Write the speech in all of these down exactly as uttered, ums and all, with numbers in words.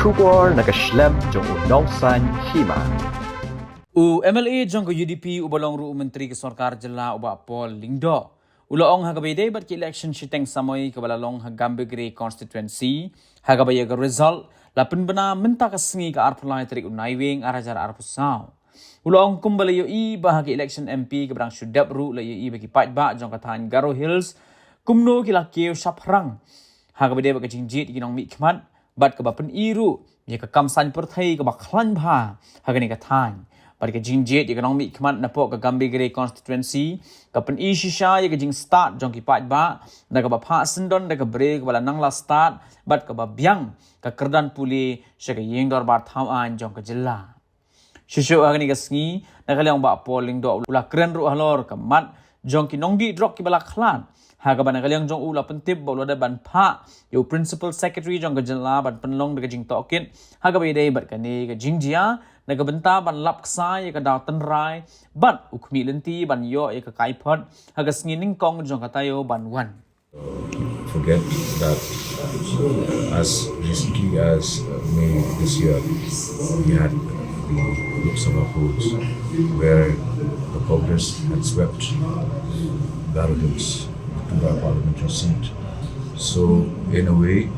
Khubor na ka shlem jong u Nongsaiñ Hima. U M L A jong ka U D P uba long ruh u Myntri ka Sorkar Jylla u Bah Paul Lyngdoh u la ong ha kaba ïadei bad ka election shiteng samoi kaba la long ha Gambegre constituency, ha kaba ïa ka result la pynbna mynta ka sngi ka arphew lai tarik u Naiwieng ar hajar arphew saw. U la ong kumba la ïohi ba ha ka election M P kaba dang shu dep ruh la ïohi ba ki paidbah jong ka thaiñ Garo Hills kumno ki la kiew shaphrang ha kaba ïadei bad ka jingjied ïa ki nongmihkhmat bad kaba pyni ruh ïa ka kam saiñ pyrthei kaba khlaiñ bha ha kane ka thaiñ. Bad ka jingjied ïa ka nongmihkhmat napoh ka Gambegre constituency ka pyni shisha ïa ka jingstad jong ki paidbah da kaba phah syndon da ka briew kaba la nang la stad bad kaba biang ka kyrdan pule sha ka ïing dorbar thaw aiñ jong ka jylla. Shisha ha kane ka sngi, na ka liang Bah Paul Lyngdoh u la kren ruh halor ka mat jong ki nongdih drok kiba la khlad, ha kaba na ka liang jong u la pyntip ba u la dep ban phah ïa u Principal Secretary jong ka jylla ban pynlong da ka jingtohkit ha kaba ïadei bad kane ka jingjia na ka bynta ban lap ksai ïa ka daw tynrai bad u khmih lynti ban ïoh ïa ka kaiphod ha ka sngi nyngkong jong ka taïew ban wan. Forget that as recently as May this year, we had the Lok Sabha polls where the Congress had swept Garo Hills, the Tura parliamentary seat. So, in a way,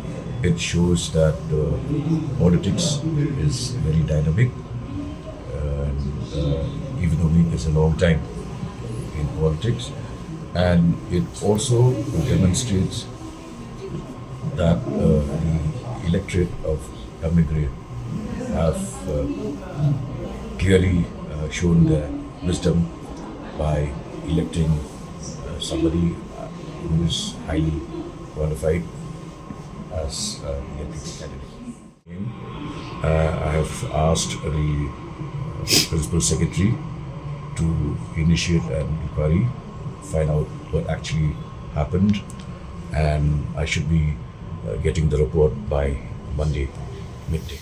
it shows that the politics is very dynamic, and uh, even though it's a long time in politics, and it also demonstrates that uh, the electorate of Gambegre have uh, clearly uh, shown their wisdom by electing uh, somebody uh, who is highly qualified as uh, the M P P candidate. Uh, I have asked the uh, principal secretary to initiate an inquiry, find out what actually happened, and I should be uh, getting the report by Monday midday.